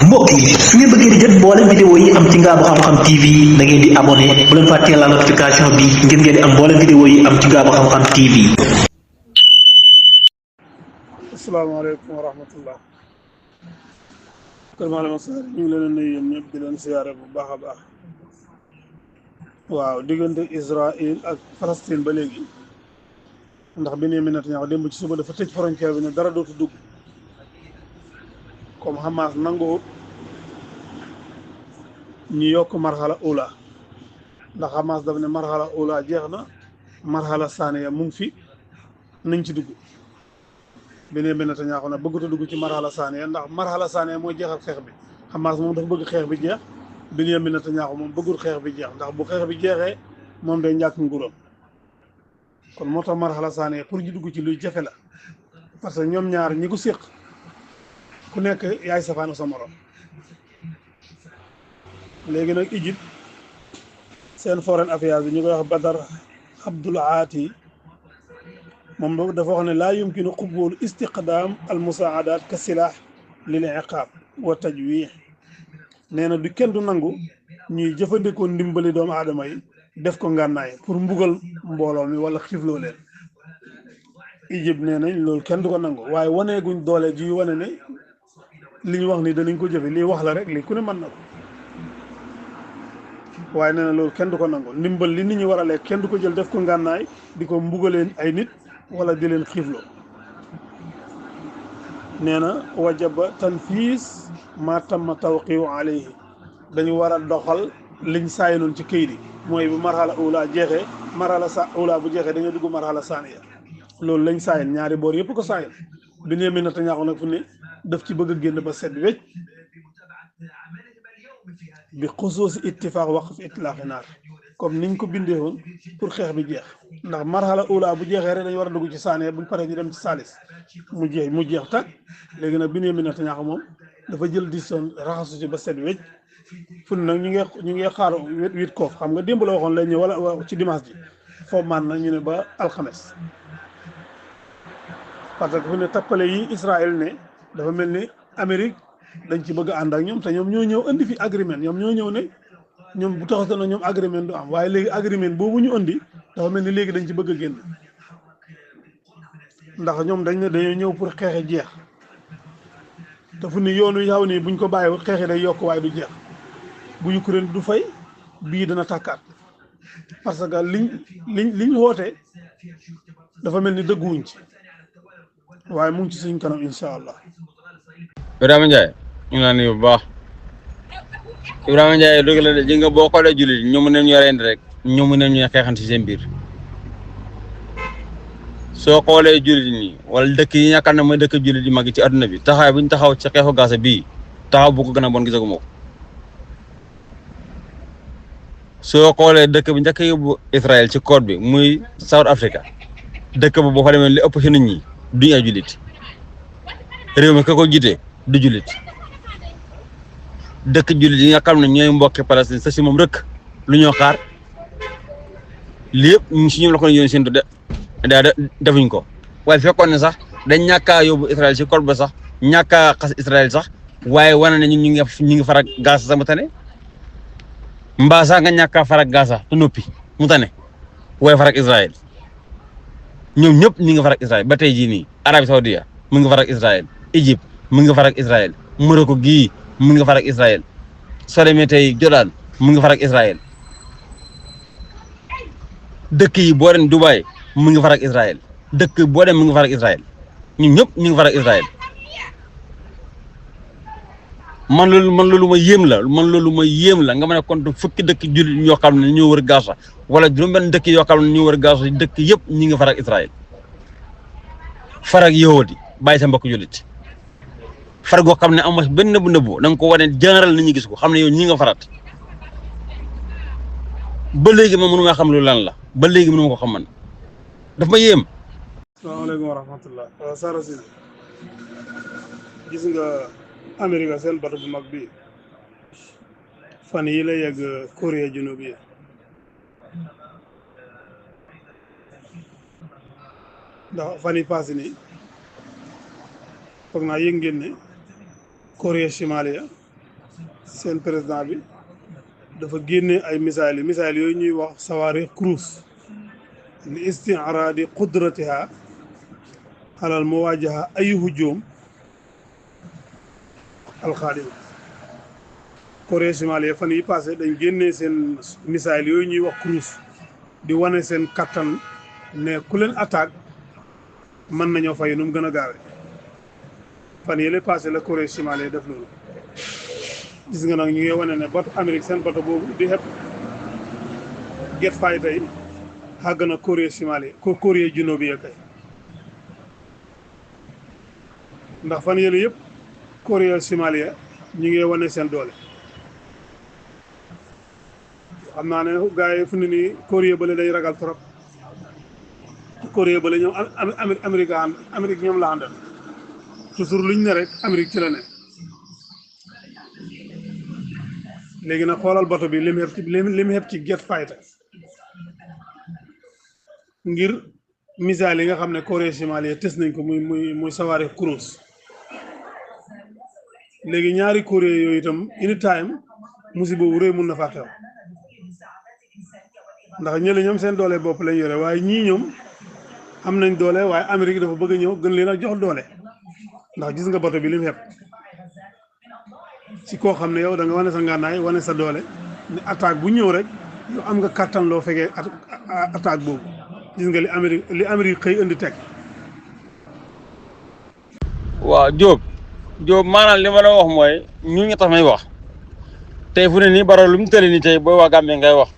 mbokk yi su ngeen bëggee di jot mboolem vidéo yi am ci Ngaabu Xam-Xam TV da ngeen di abonné bu leen fàttee la notification bi ngir ngeen di am mboolem vidéo yi am ci Ngaabu Xam-Xam TV. asalaamaaleykum wa rahmatullah. Kër Maalema Sarr ñu ngi leen a nuyu yéen ñëpp di leen siyaare bu baax a baax. waaw diggante Israël ak Palestine ba léegi ndax Benyamin Netanyahu démb ci suba dafa tëj frontière bi ne dara dootu dugg comme Hamas nanguwut ñu yokk marxala ula ndax Hamas daf ne marxala ula jeex na marxala saaniya mu ngi fi nañ ci dugg. Benyamin Netanyahu nag bëggut a dugg ci marxala saaniya ndax marxala saaniya mooy jeexal xeex bi. Hamas moom dafa bëgg xeex bi jeex Benyamin Netanyahu moom bëggul xeex bi jeex ndax bu xeex bi jeexee moom day ñàkk nguuram kon moo tax marxala saaniya pour ñu dugg ci luy jafe la parce que ñoom ñaar ñi ko séq ku nekk yaay safaanu sa morom. léegi nag Égypte seen foreign affairs bi ñu koy wax Badar Abdul Aati moom dafa wax ne laa yumkinu qubul istiqdaam al musaadat ka silah lil iqaab wa tajwih nee na du kenn du nangu ñuy jëfandikoo ndimbali doomu aadama yi def ko ngànnaay pour mbugal mbooloo mi wala xiifloo leen. Égypte nee nañ loolu kenn du ko nangu waaye waneeguñ doole ji wane ne li ñu wax ni danañ ko jëfe lii wax la rek lii ku ne mën na ko waaye nee na loolu kenn du ko nangu ndimbal li nit ñi war a lekk kenn du ko jël def ko ngànnaay di ko mbugaleen ay nit wala di leen xiifloo. nee na wajaba tanfiis ma tamma tawqiu alayhi dañu war a doxal liñ saayinoon ci këyit yi mooy bu marxala ula jeexee marxala ula bu jeexee da nga dugg marxala saaniya loolu lañ saayin ñaari boor yëpp ko saayin. Benyamin Netanyahu nag fu ne daf ci bëgg a génn ba set wecc bi xusuusi ittifaaq waqf itlaaxi naar comme niñ ko bindee woon pour xeex bi jeex ndax marxala ula bu jeexee rek dañu war a dugg ci saaniya buñ paree ñu dem ci saalis mu jeex tag. léegi nag Benyamin Netanyahu moom dafa jël décision raxasu ci ba set wecc fu nag ñu ngi xaar wit koof xam nga démb la waxoon lay ñëw wala ci dimanche ji foofu man na ñu ne ba alxames parce que fu ne tappale yi Israël ne dafa mel ni Amérique dañ ci bëgg a ànd ak ñoom te ñoom ñoo ñëw indi fi agreement ñoom ñoo ñëw ne ñoom bu taxatoon na ñoom agreement du am waaye léegi agreement boobu ñu indi dafa mel ni léegi dañ ci bëgg a génn ndax ñoom dañ ne dañoo ñëw pour xeexe jeex te fu ne yoonu yaw nii buñ ko bàyyiwut xeexe day yokk waaye du jeex bu Ukraine du fay bii dana tàkkaat parce que liñ woote dafa mel ni dëgguwuñ ci waaye mu ngi ci suñ kanam incha allah. Ibrahima Ndiaye ñu ngi laa nuyu bu baax Ibrahima Ndiaye dëgg la de ji nga boo xoolee jullit ñoom ne ñu rend rek ñoom ne ñu xeexante ci seen biir soo xoolee jullit nii wala dëkk yi yaakaar na mooy dëkk jullit yi mag ci adduna bi taxawaay bu ñu taxaw ci xeexu Gaza bii taxaw bu ko gën a bon gisaguma ko. soo xoolee dëkk bi njëkk yóbbu Israël ci code bi muy South Africa dëkk ba boo fa demee li ëpp ci nit ñi duñu ay jullit réew mi ka ko jiite du jullit dëkk jullit yi nga xam ne ñooy mbokki Palestine sa si moom rek lu ñoo xaar li yëpp ñu si ñoom la ko yónni seen defuñ ko waaye fekkoon ne sax dañ ñàkkaa yóbbu Israël ci code ba sax ñàkkaa xas Israël sax waaye wane ne ñu ngi farak Gaza sax mu tane mbaa sax nga ñàkkaa farak Gaza te noppi mu tane waaye farak Israël ñoom ñëpp ñi ngi farak Israël ba tey jii nii Arabie Saoudia mu ngi farak Israël Égypte mu ngi farak Israël Morocco gii mu ngi farak Israël soo demee tey Jordan mu ngi farak Israël dëkk yi boo dem Dubaï mu ngi farak Israël dëkk boo dem mu ngi farak Israël ñun ñëpp ñu ngi farak Israël man loolu ma yéem la nga mën a compte fukki dëkk jullit yoo xam ne ñoo wër Gaza wala juróom-benn dëkk yoo xam ne ñoo wër Gaza dëkk yëpp ñi ngi farak Israël farak yahudi bàyyi sa mbokk jullit far goo xam ne am benn nëbbu da nga ko wane jaaral nit ñi gis ko xam ne yow ñi nga farat ba léegi ma mënu maa xam loolu lan la ba léegi mënu ma ko xam man daf ma yéem. asalaamaaleykum wa rahmatullah. waaw Sara Sine gis nga Amérique seen bato bu mag bi fan yi la yegg Corée junubi ndax fan yi passé nii foog naa yëg ngeen ne Corée Shimalia seen président bi dafa génne ay misaal yooyu ñuy wax sawaari cruise li isti'raadi qudratiha alal muwaajaha ay hujum alxaadima. Corée Somalie fan yi passé dañ génnee seen misaal yooyu ñuy wax cruise di wane seen kattan ne ku leen attaque mën nañoo fay nu mu gën a gaawe. fan yële passé la Corée Somalie def loolu. gis nga nag ñu ngi wane ne bato Amérique seen bato boobu di xepp Jet Fighter yi xàgg na Corée Somalie Corée Junubi ya kay ndax fan yële yëpp Corée Somalie ñu ngi wane seen doole. xam naa ne gars yi fu ne nii Corée bële day ragal trop. Corée bële ñoom Amérique ñoom la àndal toujours luñ ne rek Amérique ci la ne. léegi nag xoolal bato bi lim xeeb ci Jet Fighter ngir misaal yi nga xam ne Corée Somalie tes nañ ko muy sawaari cruise. léegi ñaari Corée yooyu itam anytime musiba bu rëy mun na faa xew ndax ñële ñoom seen doole bopp lañ yore waaye ñii ñoom am nañ doole waaye Amérique dafa bëgg a ñëw gën leen a jox doole ndax gis nga bato bi lim xeeb ci koo xam ne yow da nga wane sa ngànnaay wane sa doole ne attaque bu ñëw rek yow am nga kattan loo fekkee attaque boobu. gis nga li Amérique xëy indi teg. waaw Diop maanaam li ma la wax mooy ñu ngi tax may wax tey fu ne nii Barrow lu mu tëri nii tey booy waa Gambie ngay wax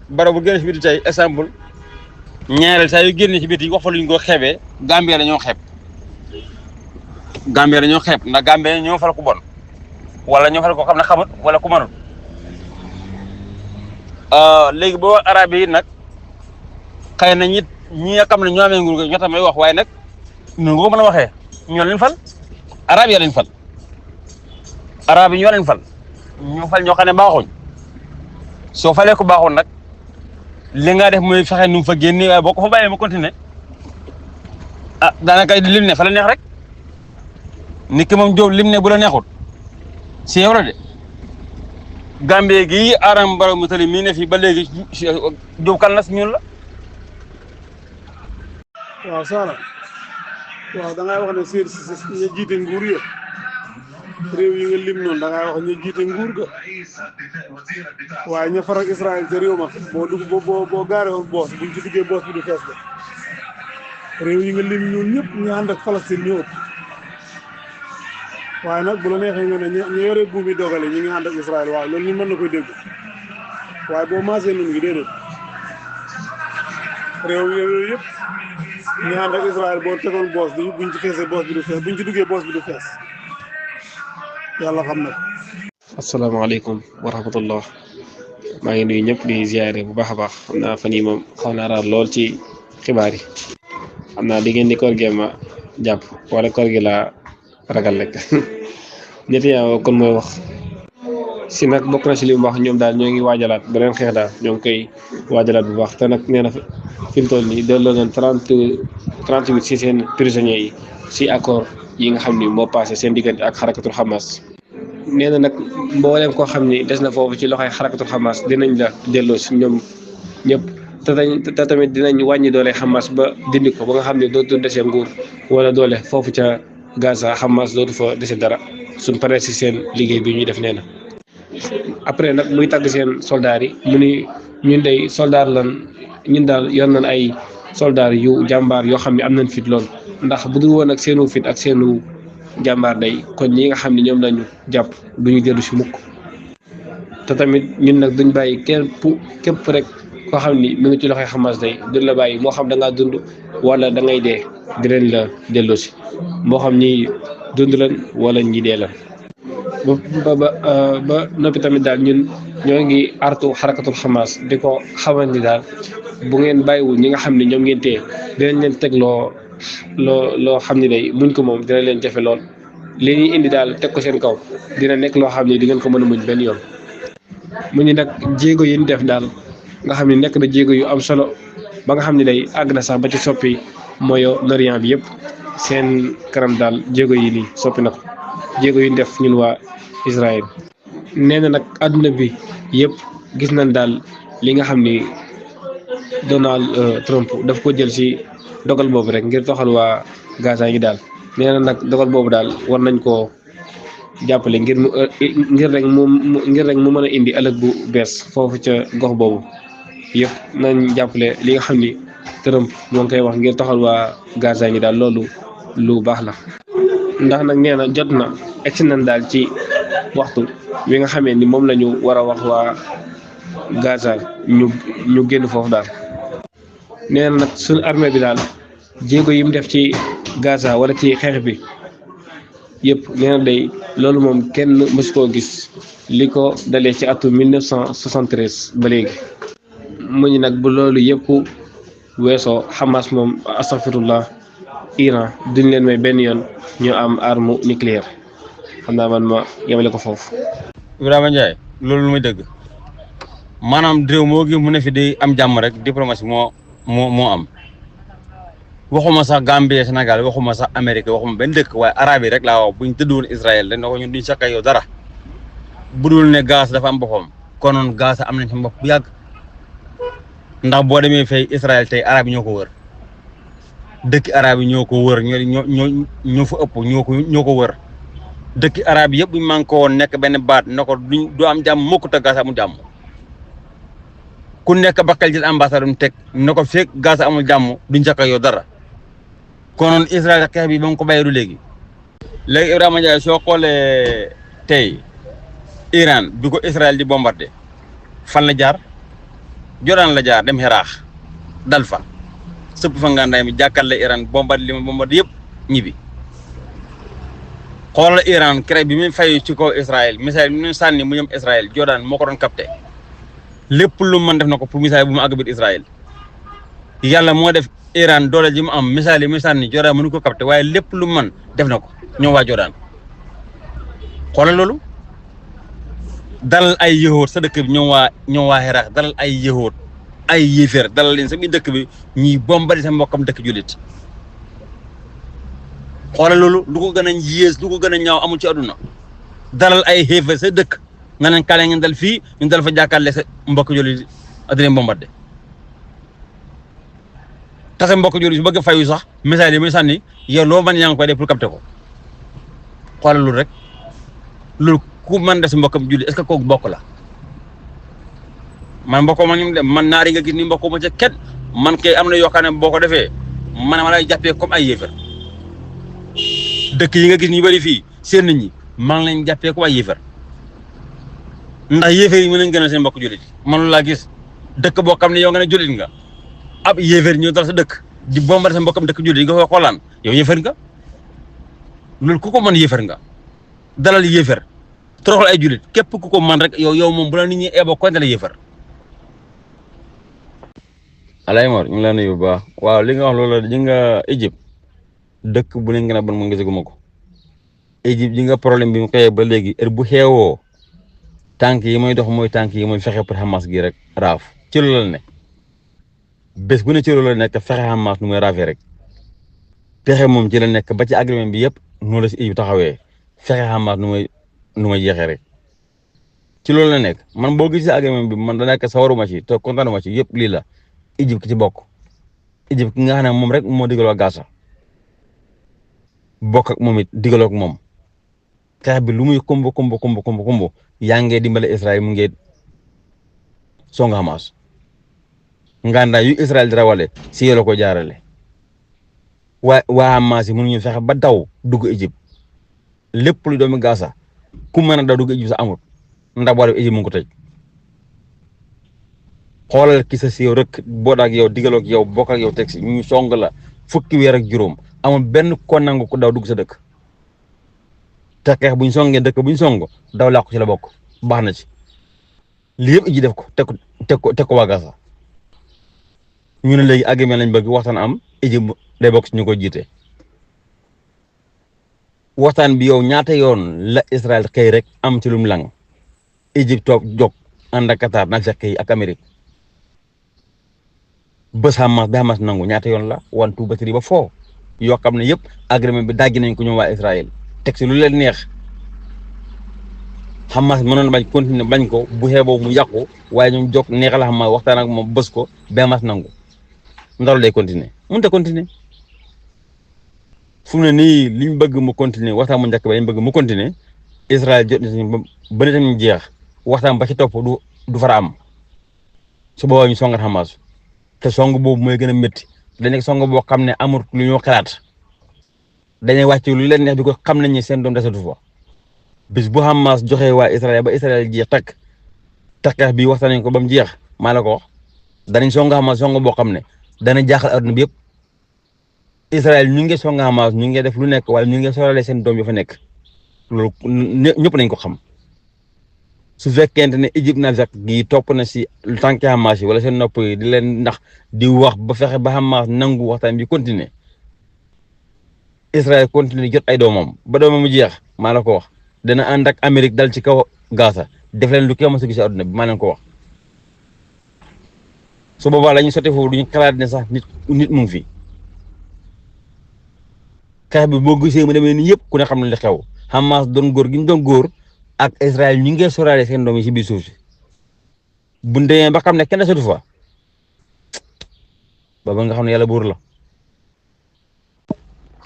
Barrow bu génn ci biti tey exemple ñaareel saa yu génne ci biti wax fa luñ ko xeebee Gambie la ñoo xeeb ndax Gambie ñoo fal ku bon wala ñoo fal ko xam ne xamut wala ku mënut léegi boo arabe yi nag xëy na ñi nga xam ne ñoo amee nguur ñoo tax may wax waaye nag nu nga ko mën a waxee ñoo leen fal arabe yi leen fal arabe yi ñoo leen fal ñoo fal ñoo xam ne baaxuñ soo falee ko baaxoon nag li nga def mooy fexe nu mu fa génne waaye boo ko fa bàyyee mu continuer daanaka lim ne fa la neex rek nit ki moom Diop lim ne bu la neexut si yow la de Gambie gii Adama Barrow mu tali mii ne fii ba léegi Diop kan la si ñun la. waaw Sala waaw da ngay wax ne si ña jiite nguur ya réew yi nga lim noonu da ngay wax ña jiite nguur ga waaye ña faral Israël te réew ma boo dugg boo gaaree woon boos buñ ci duggee boos bi du fees de réew yi nga lim ñun ñëpp ñu ànd ak Palestine ñoo ëpp waaye nag bu la neexee nga ne ñu yore buumi dogale ñu ngi ànd ak Israël waaw loolu ñu mën na koy dégg waaye boo maasee nun ngi déedéet réew yooyu yëpp ñu ànd ak Israël boo tegoon boos bi buñ ci feesee boos bi du fees buñ ci duggee boos bi du fees yàlla xam na ko. asalaamaaleykum wa rahmatullah maa ngi nuyu ñëpp di ziare bu baax a baax xam naa fan yii moom xaw naa raar lool ci xibaar yi xam naa di ngeen di koor gee ma jàpp wala koor gi laa ragal rek ñetti yaa kon mooy wax si nag bokk na si li mu wax ñoom daal ñoo ngi waajalaat beneen xeex daal ñoo ngi koy waajalaat bu baax te nag nee na fi mu toll nii delloo nañ 38 si seen prisonniers yi si accord yi nga xam ni moo passé seen diggante ak xarakatul Hamas. nee na nag mbooleem koo xam ni des na foofu ci loxoy xarakatul Hamas dinañ la delloo si ñoom ñëpp te tamit dinañ wàññi doole Hamas ba dindi ko ba nga xam ne dootu dese nguur wala doole foofu ca Gaza Hamas dootu fa dese dara suñ paree si seen liggéey bi ñuy def nee na. après nag muy tàgg seen soldats yi mu ni ñun day soldat lan ñun daal yor nañ ay soldats yu jàmbaar yoo xam ne am nañ fit lool ndax bu dul woon ak seenu fit ak seenu jàmbaar day kon ñi nga xam ne ñoom lañu jàpp duñu dellu si mukk te tamit ñun nag duñ bàyyi képp rek koo xam ni mi ngi ci loxoy Hamas day duñ la bàyyi moo xam da ngaa dund wala da ngay dee dinañ la delloo si moo xam ñi dund lan wala ñi dee lan ba noppi tamit daal ñun ñoo ngi artu xarakatul Hamas di ko xamal ni daal bu ngeen bàyyiwul ñi nga xam ne ñoom ngeen téye dinañ leen teg loo xam ne day muñ ko moom dina leen jafe lool li ñuy indi daal teg ko seen kaw dina nekk loo xam ne di ngeen ko mën a muñ benn yoon. mu ñu nag jéego yi ñu def daal nga xam ne nekk na jéego yu am solo ba nga xam ne day àgg na sax ba ci soppi Moyen-Orient bi yëpp seen kanam daal jéego yi nii soppi na ko jéego yi ñu def ñun waa Israël nee na nag àdduna bi yëpp gis nañ daal li nga xam ni Donald Trump daf ko jël ci dogal boobu rek ngir toxal waa Gaza yi daal nee na nag dogal boobu daal war nañ koo jàppale ngir rek mu mën a indi ëllëg bu bees foofu ca gox boobu yëpp nañ jàppale li nga xam ni Trump moo ngi koy wax ngir toxal waa Gaza yi daal loolu lu baax la. ndax nag nee na jot na egsi nañ daal ci waxtu wi nga xamee ni moom la ñu war a wax waa Gaza ñu génn foofu daal. nee na nag suñu armée bi daal jéego yi mu def ci Gaza wala ci xeex bi yëpp nee na day loolu moom kenn mësu koo gis li ko dalee ci atum 1973 ba léegi. mu ñu nag bu loolu yëpp weesoo Hamas moom astaghfirullah Iran duñ leen may benn yoon ñu am arme nucléaire xam naa man ma yemale ko foofu. Ibrahima Ndiaye loolu lu muy dëgg maanaam réew moo gi mu ne fi di am jàmm rek diplomatie moo am waxuma sax Gambie Sénégal waxuma sax Amérique waxuma benn dëkk waaye arabe yi rek laa wax buñ tëddoon Israël dañ ko ñun duñ sakka yow dara budul ne Gaza dafa am boppam konoon Gaza am nañ fa bopp bu yàgg ndax boo demee fay Israël tey arabe yi ñoo ko wër dëkki arabe yi ñoo ko wër ñoo fa ëpp ñoo ko wër dëkki arabe yëpp buñ man ko woon nekk benn baat na ko du am jàmm mukk te Gaza amul jàmm ku nekk bakkal jël ambassade mu teg na ko fekk Gaza amul jàmm duñ sakka yow dara konoon Israël xeex bi ba mu ko bàyyi du léegi Ibrahima Ndiaye soo xoolee tey Iran bi ko Israël di bombardé fan la jaar Jordan la jaar dem Iraq dal fa sëpp fa ngàndaay mi jàkkaarloo Iran bombardé li ma bombardé yëpp ñibbi xoolal Iran crée bi muy fay ci kaw Israël missile bi ñu sànni mu ñëm Israël Jordan moo ko doon capté lépp lu mën def na ko pour missile bu mu àgg biir Israël yàlla moo def Iran doole ji mu am missile yi muy sànni Jordan mënu ko capté waaye lépp lu mën def na ko ñoom waa Jordan xoolal loolu dalal ay yëhoot sa dëkk bi ñoom waa Iraq dalal ay yëhoot ay yéeféer dalal leen sa biir dëkk bi ñuy bombali sa mbokkam dëkk jullit xoolal loolu lu ko gën a yées lu ko gën a ñaaw amul ci àdduna dalal ay yéeféer sa dëkk nga neen kaale ngeen dal fii ñu dal fa jàkkaarle sa mbokk jullit adrien bombardé te sa mbokk jullit su bëgg fayu sax message yi muy sànni yow loo mën yaa ngi koy def pour capter ko xoolal loolu rek loolu ku mën def si mbokkam jullit est-ce que kooku bokk la man mbokkoo ma ñu dem man naari nga gis ni mbokkoo ma ca kenn man kay am na yoo xam ne boo ko defee man ma lay jàppee comme ay yéefar dëkk yi nga gis ñu bëri fii seen nit ñi maa ngi leen jàppee comme ay yéefar ndax yéefar yi mën nañ gën a seen mbokk jullit man laa gis dëkk boo xam ne yow nga ne jullit nga ab yéefar ñu dal sa dëkk di bombardé sa mbokkam dëkk jullit yi nga ko xoolaan yow yéefar nga loolu ku ko mën yéefar nga dalal yéefar toroxal ay jullit képp ku ko man rek yow moom bu la nit ñi eeboo konte la yéefar alay mor ñu ngi la nuyu bu baax waaw li nga wax loolu ji nga Égypte dëkk bu leen gën a bon mu ngi gisaguma ko Égypte ji nga problème bi mu xëyee ba léegi heure bu xeewoo tànk yi mooy dox mooy tànk yi mooy fexe pour Hamas gi rek raaf ci loolu la ne bés bu ne ci loolu la nekk fexe Hamas nu muy raafee rek pexe moom ci la nekk ba ci agrément bi yëpp noonu la si Égypte taxawee fexe Hamas nu may jeexee rek ci loolu la nekk man boo gisee agrément bi man da nekk sawaruma ci te kontaanuma ci yëpp lii la Égypte ki ci bokk Égypte ki nga xam ne moom rek moo digaloo Gaza bokk ak moom it digaloo ak moom xeex bi lu muy kombo yaa ngee dimbale Israël mu ngee song Hamas ngandaay yu Israël di rawale si yéla ko jaarale waa Hamas yi mënuñu fexe ba daw dugg Égypte lépp lu doomi Gaza ku mën a daw dugg Égypte sa amut ndax boo def Égypte mu ngi ko tëj xoolal ki sa si yow rek boo daak yow digaloo ak yow bokk ak yow teg si ñu song la fukki weer ak juróom amul benn ko nangu ko daw dugg sa dëkk te xeex buñ songee dëkk buñ song daw làqu ci la bokk baax na ci lii yëpp Égypte def ko teg ko waa Gaza ñu ne léegi agrément lañ bëgg waxtaan am Égypte day bokk ci ñu ko jiite waxtaan bi yow ñaata yoon la Israël xëy rek am ci lum lang Égypte toog jóg ànd ak Qatar nag sa xëy ak Amérique bés Hamas bi Hamas nangu ñaata yoon la 1 2 ba 3 ba 4 yoo xam ne yëpp agrément bi daggi nañ ko ñoom waa Israël teg si lu leen neex Hamas mënoon na bañ continuer bañ ko bu xeeboo mu yàqu waaye ñoom jóg neexal Hamas waxtaan ak moom bës ko ba Hamas nangu ndax day continuer mënut a continuer fu mu ne nii liñ bëgg mu continuer waxtaan mu njëkk ba liñ bëgg mu continuer Israël jot nañu ba ne tamit jeex waxtaan ba ci topp du fara am su boobaa ñu songat Hamas te song boobu mooy gën a métti dañ nekk song boo xam ne amul lu ñoo xalaat dañuy wàcc lu leen neex bi ko xam nañ ne seen doom desatu fa bis bu Hamas joxe waa Israël ba Israël jeex takk taxeex bi waxtaan nañ ko ba mu jeex maa la ko wax danañ song Hamas song boo xam ne dana jaaxal adduna bi yëpp Israël ñu ngi song Hamas ñu ngi def lu nekk waaye ñu ngi sorale seen doom yu fa nekk loolu ñëpp nañ ko xam su fekkente ne Égypte na fekk gi topp na si tànki Hamas yi wala seen nopp yi di leen ndax di wax ba fexe ba Hamas nangu waxtaan bi continuer Israël continuer jot ay doomam ba doomam mu jeex maa la ko wax dana ànd ak Amérique dal ci kaw Gaza def leen lu kenn mës a gis si adduna bi maa leen ko wax su boobaa la ñu sotti foofu duñu xalaat ne sax nit mu ngi fi xeex bi boo gisee mu demee ni yëpp ku ne xam ne li xew Hamas doon góor gi ñu doon góor ak Israël ñu ngi soraale seen doom yi si biir suuf si bu demee ba xam ne kenn sotu fa booba nga xam ne yàlla buur la.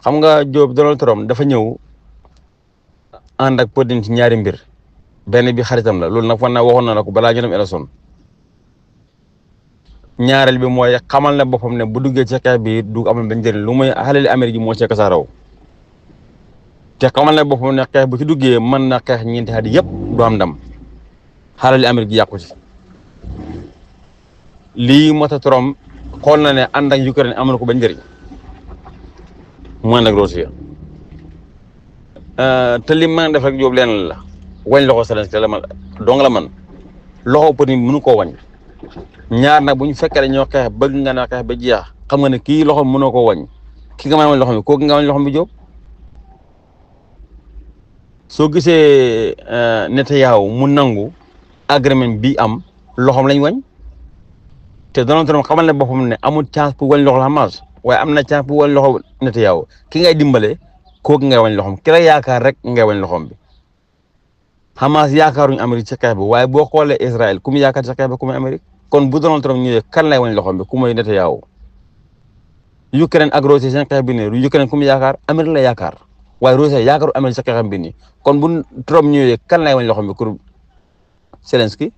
xam nga Donald Trump dafa ñëw ànd ak Putin ci ñaari mbir benn bi xaritam la loolu nag fan naa waxoon na la ko balaa ñu dem élection ñaareel bi mooy xamal na boppam ne bu duggee ci xeex bi du amal benn njëriñ lu muy xalali Amérique yi moo ci kasaaraw te xamal na boppam ne xeex bu ci duggee mën na xeex ñeenti at yëpp du am ndam xalali Amérique yi yàqu ci lii moo tax Trump xool na ne ànd ak Ukraine amal ko benn njëriñ mu ànd ak Russie te li mën a def rek jóob leen la wañ loxo Zelensky la man dong la man loxo Putin mënu koo wañ ñaar nag bu ñu fekkee dañoo xeex bëgg nga na xeex ba jeex xam nga ne kii loxo mënoo koo wañ ki nga mën a wañ loxo bi kooku nga wañ loxo bi jóob soo gisee Netanyahu mu nangu agreement bi am loxoom lañ wañ te Donald Trump xamal ne boppam ne amul chance pour wañ loxo Hamas waaye am na chance pour wañ loxo Netanyahu ki ngay dimbale kooku ngay wañ loxoom ki la yaakaar rek ngay wañ loxoom bi Hamas yaakaaruñu Amérique ci xeex bi waaye boo xoolee Israël ku mu yaakaar ci xeex bi ku muy Amérique kon bu Donald Trump ñëwee kan lay wañ loxoom bi ku muy Netanyahu Ukraine ak Russie seen xeex bi nii Ukraine ku mu yaakaar Amérique la yaakaar waaye Russie yaakaaru Amérique ci xeexam bi nii kon bu Trump ñëwee kan lay wañ loxoom bi pour Zelensky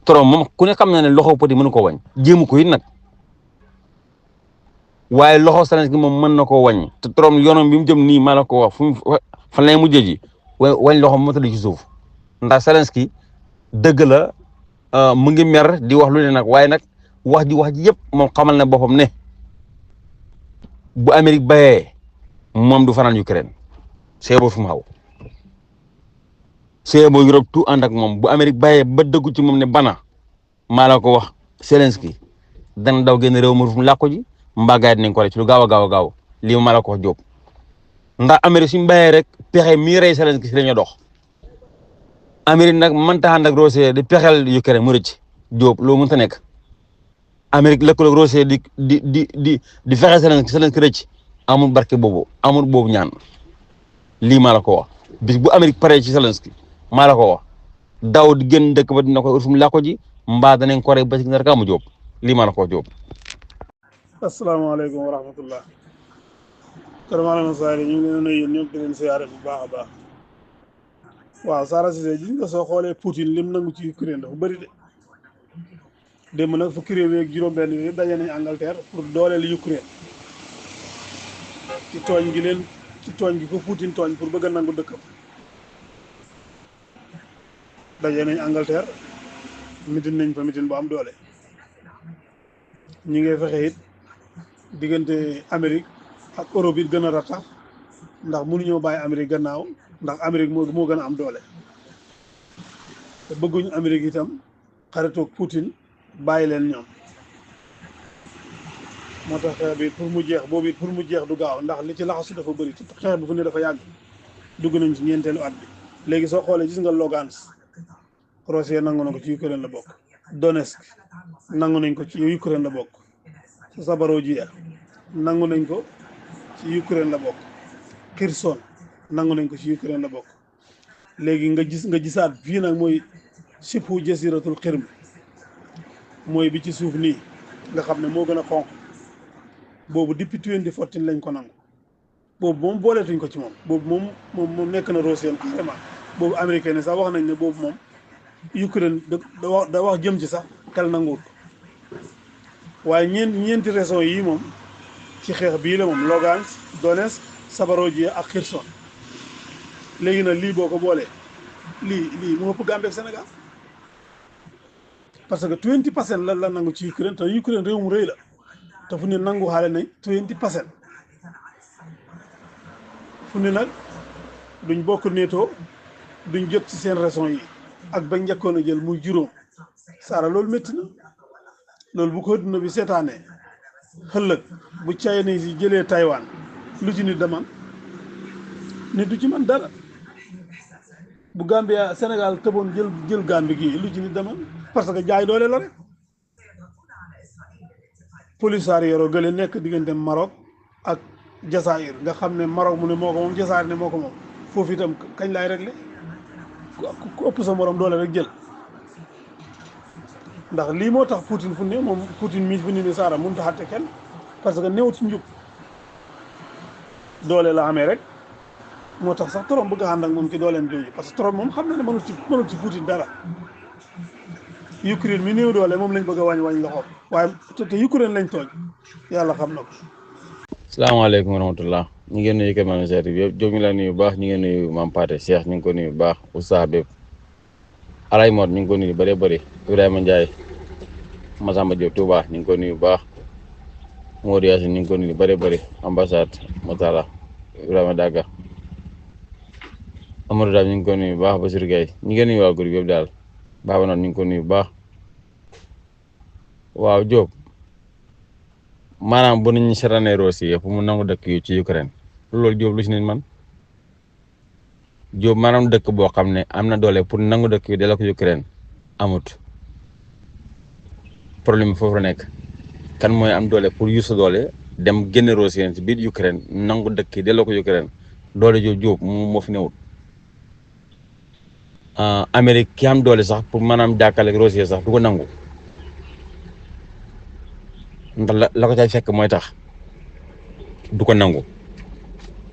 Trump moom ku ne xam na ne loxo Putin mënu ko wañ jéemu ko it nag waaye loxo Zelensky moom mën na koo wañ te Trump yoonam bi mu jëm nii maa la ko wax fu mu fan lay mujjee ji wañ loxo moo tëdd ci suuf ndax Zelensky dëgg la mu ngi mer di wax lu ne nag waaye nag wax ji yëpp moom xamal na boppam ne bu Amérique bayee moom du fanaan Ukraine see boo fu mu xaw see boo Europe tout ànd ak moom bu Amérique bayee ba dëggu ci moom ne bana maa la ko wax Zelensky dana daw génn réew mi fu mu làqu ji mbaa gaay dinañ ko rek ci lu gaaw a gaaw lii maa la ko wax jóob ndax Amérique suñu bayee rek pexe mii rey Zelensky si la ñu dox Amérique nag mënta ànd ak Russie di pexeel Ukraine mu rëcc jóob loolu mënta nekk Amérique lëkkaloog Russie di fexe Zelensky rëcc amul barke boobu amul boobu ñaan lii maa la ko wax bis bu Amérique paree ci Zelensky maa la ko wax daw di génn dëkk ba dina ko fu mu làqu ji mbaa danañ ko rek ba ci nar ka mu jóob lii maa la ko wax jóob. asalaamaaleykum wa rahmatullah kër Maolana Saari ñu ngi leen a nuyu ñëpp di leen siyaare bu baax a baax waaw Sara Cissé gis nga soo xoolee Poutine lim nangu ci Ukraine dafa bëri de démb nag fukki réew yeeg juróom-benn yëpp daje nañ Angleterre pour dooleel Ukraine ci tooñ gi ko Poutine tooñ pour bëgg a nangu dëkkam daje nañ Angleterre mitin nañ fa mitin bu am doole ñi ngay fexe it diggante Amérique ak Europe it gën a ratax ndax mënuñoo bàyyi Amérique gannaaw ndax Amérique moo gën a am doole te bëgguñu Amérique itam xaritoog Poutine bàyyi leen ñoom moo tax xeex bi pour mu jeex boobu it pour mu jeex du gaaw ndax li ci laxasu dafa bëri te xeex bi fu ne dafa yàgg dugg nañ ci ñeenteelu at bi léegi soo xoolee gis nga Lugansk Russie nangu na ko ci Ukraine la bokk Donetsk nangu nañ ko ci Ukraine la bokk Zaporojhye nangu nañ ko ci Ukraine la bokk Kherson nangu nañ ko ci Ukraine la bokk léegi nga gisaat fii nag mooy sibhu jasiratul xirm mooy bi ci suuf nii nga xam ne moo gën a xonq boobu depuis 2014 lañ ko nangu boobu moom booleetuñ ko ci moom boobu moom nekk na Rosien carrément boobu américain ne sax wax nañ ne boobu moom Ukraine da wax jëm ci sax xel nanguwut waaye ñeenti régions yii moom ci xeex bii la moom Lugansk Donetsk Zaporojhye ak Kherson léegi nag lii boo ko boolee lii mu ëpp Gambie ak Sénégal parce que 20% la nangu ci Ukraine te Ukraine réew mu rëy la te fu ne nangu xaale nañ 20% fu ne nag duñ bokk NATO duñ jot ci seen raison yi ak ba njëkkoon a jël muy juróom saara loolu métti na loolu bu ko adduna bi seetaanee xëllëg bu Chinese yi jëlee Taïwan lu ci nit daman nit du ci man dara bu Gambia Sénégal tëboon jël Gambie gii lu ci nit daman parce que jaay doole la rek Polisario yoroo gële nekk diggante Maroc ak Jasaïr nga xam ne Maroc mu ne moo ko moom Jasaïr ne moo ko moom foofu itam kañ laay réglé ku ëpp sa morom doole rek jël ndax lii moo tax Poutine fu ne moom Poutine mi fu ne ni saara mënut a xatte kenn parce que néewut ci njub doole la amee rek moo tax sax Trump bëgg a ànd ak moom ci dooleem jooju parce que Trump moom xam na ne mënut ci Poutine dara Ukraine mi néew doole moom lañ bëgg a wàññi loxo waaye te Ukraine lañ tooñ yàlla xam na ko. salaamaaleykum wa rahmatullah ñu ngi nuyu Kéemaan Seet bi yëpp jóg ñu la nuyu bu baax ñu ngi nuyu Mame Pathé Cheikh ñu ngi ko nuyu bu baax Oustaz bépp Alay Mor ñu ngi ko nuyu bëree bëri Ibrahima Ndiaye Massamba Diop Touba ñu ngi ko nuyu bu baax Modou Yacine ñu ngi ko nuyu bëree bëri ambassade Motala Ibrahima Daga Amadou Dame ñu ngi ko nuyu bu baax Bassirou Gueye ñu ngi nuyu waa groupe yëpp daal Baba noonu ñu ngi ko nuyu bu baax waaw Diop maanaam bu nañu seetaanee Russie yëpp mu nangu dëkk yu ci Ukraine loolu Diop lu ci nit man Diop maanaam dëkk boo xam ne am na doole pour nangu dëkk yu delloo ko Ukraine amut problème bi foofu la nekk kan mooy am doole pour yu sa doole dem génne Russie ci biir Ukraine nangu dëkk yi delloo ko Ukraine doole Diop moo fi newut Amérique ki am doole sax pour maanaam jàkkale Russie sax du ko nangu ndax la ko cay fekk mooy tax du ko nangu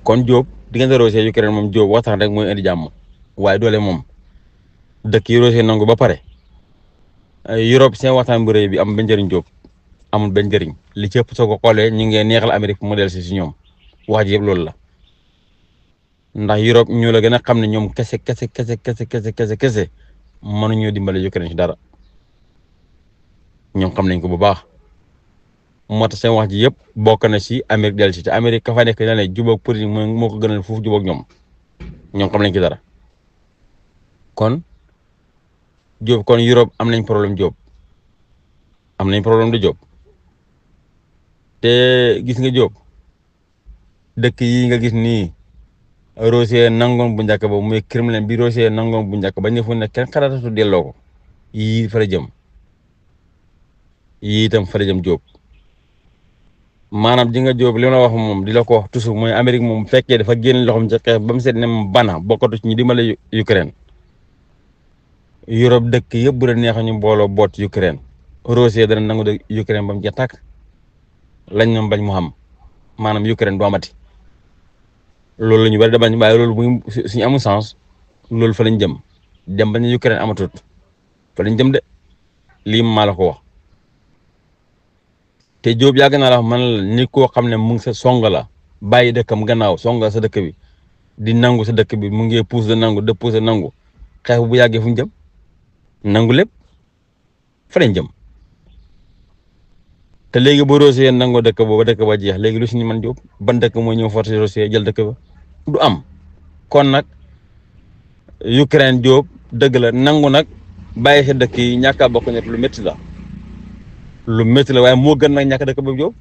kon Diop diggante Russie Ukraine moom Diop waxtaan rek mooy indi jàmm waaye doole moom dëkk yi Russie nangu ba pare Europe seen waxtaan bu rëy bi am benn njëriñ Diop amul benn njëriñ li ci ëpp soo ko xoolee ñu ngi neexal Amérique mu del si ñoom wax ji yëpp loolu la ndax Europe ñu la gën a xam ne ñoom kese mënuñoo dimbale Ukraine ci dara ñoom xam nañ ko bu baax. moo tax seen wax ji yëpp bokk na ci Amérique del si te Amérique ka fa nekk na ne jubóog pour moo ko gënal foofu jubóog ñoom xam nañ ci dara kon Diop kon Europe am nañ problème Diop am nañ problème de Diop te gis nga Diop dëkk yi nga gis nii Russie nangoon bu njëkk ba muy Kremlin bi Russie nangoon bu njëkk ba ñu fu ne kenn xalaatatu delloo ko yii fa la jëm yii itam fa la jëm Diop. maanaam ji nga Diop li ma la wax moom di la ko wax toujours mooy Amérique moom bu fekkee dafa génn loxoom ci xeex ba mu seet ne moom bana bokkatu ci ñi dimbale Ukraine Europe dëkk yëpp bu la neexee ñu mbooloo boot Ukraine Russie dana nangu de Ukraine ba mu jeex tàkk lañ ñoom bañ mu xam maanaam Ukraine du amati loolu la ñu bari da bañ waaye loolu bu suñu amul sens loolu fa lañ jëm dem bañ Ukraine amatut fa lañ jëm de lii maa la ko wax. te Diop yàgg naa la wax man la nit koo xam ne mu ngi sa song la bàyyi dëkkam gannaaw songa sa dëkk bi di nangu sa dëkk bi mu ngi puus da nangu de puus da nangu xeex bu yàggee fu ñu jëm nangu lépp fa lañ jëm te léegi boo Russie nangoo dëkk booba dëkk ba jeex léegi lu si ñu man Diop ban dëkk mooy ñëw forcé Russie jël dëkk ba du am kon nag Ukraine Diop dëgg la nangu nag bàyyi sa dëkk yi ñàkk a bokk ñett lu métti la. lu métti la waaye moo gën nag ñàkk dëkk boobu Diop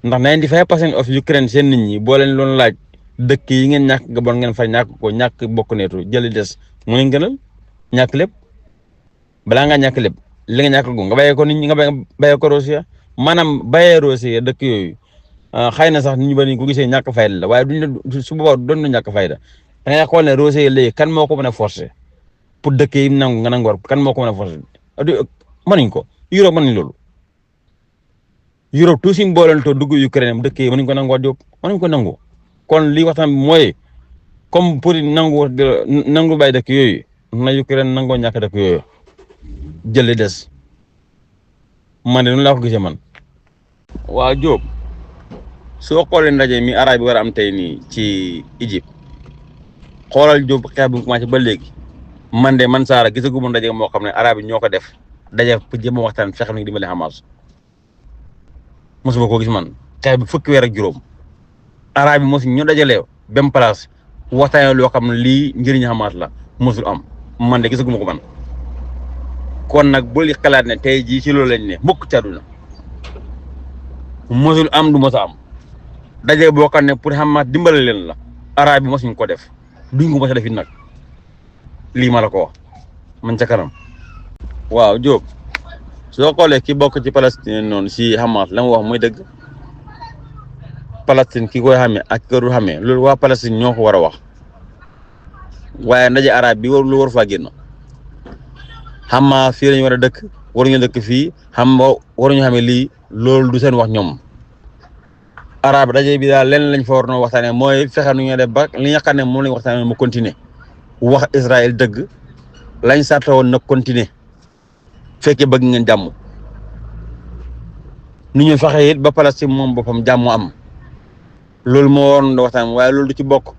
ndax 95% of Ukraine seen nit ñi boo leen loon laaj dëkk yi ngeen ñàkk Gabon ngeen fa ñàkk ko ñàkk bokk neetu jëli des mu ngeen gënal ñàkk lépp balaa ngaa ñàkk lépp li nga ñàkk ko nga bàyyee ko nit ñi nga bàyyee ko Russie maanaam bàyyee Russie dëkk yooyu xëy na sax nit ñu bari ko gisee ñàkk fayda la waaye duñ la su boobaa doon na ñàkk fayda da ngay xool ne Rosé yi léegi kan moo ko mën a forcer pour dëkk yi nangu nga nangu war kan moo ko mën a forcer mënuñ ko Europe mënuñ loolu Europe tout suñ boolentoo dugg Ukraine dëkk yi mënuñ ko nangu Diop mënuñ ko nangu kon lii waxtaan bi mooy comme pour nangu bàyyi dëkk yooyu na Ukraine nangoo ñàkk dëkk yooyu jël li des man de noonu laa ko gisee man. waaw Diop soo xoolee ndaje mi arab bi war a am tey nii ci Égypte xoolal Diop xeex bu commencé ba léegi man de man Saara gisaguma ndaje moo xam ne arab yi ñoo ko def daje pour jéem a waxtaan fexe nañu dimbali Hamas mosuma koo gis man xeex bi fukki weer ak juróom arab yi mosu ñu dajalee benn place waxtaanee loo xam ne lii njëriñ Hamas la mosul am man de gisaguma ko man kon nag bul xalaat ne tey jii ci loolu lañ ne mukk ci àdduna mosul am du mos a am daje boo xam ne pour Hamas dimbale leen la arab yi mosuñ ko def duñ ko mos a def it nag lii ma la ko wax man ca kanam. waaw Diop soo xoolee ki bokk ci Palestine noonu si Hamas la mu wax mooy dëgg Palestine ki koy xamee ak ki ko dul xamee loolu waa Palestine ñoo ko war a wax waaye ndaje arab bi lu war faa génn Hamas fii lañu war a dëkk waruñu dëkk fii xam waruñu xamee lii loolu du seen wax ñoom arab daje bi daal lenn lañ fa war noo waxtaanee mooy fexe nu ñu def ba li nga xam ne moom lañ waxtaanee mu continuer wax Israël dëgg lañ sarta woon na continuer fekkee bëgg ngeen jàmm nu ñu fexe it ba Palestine moom boppam jàmm am loolu moo waroon da waxtaan waaye loolu du ci bokk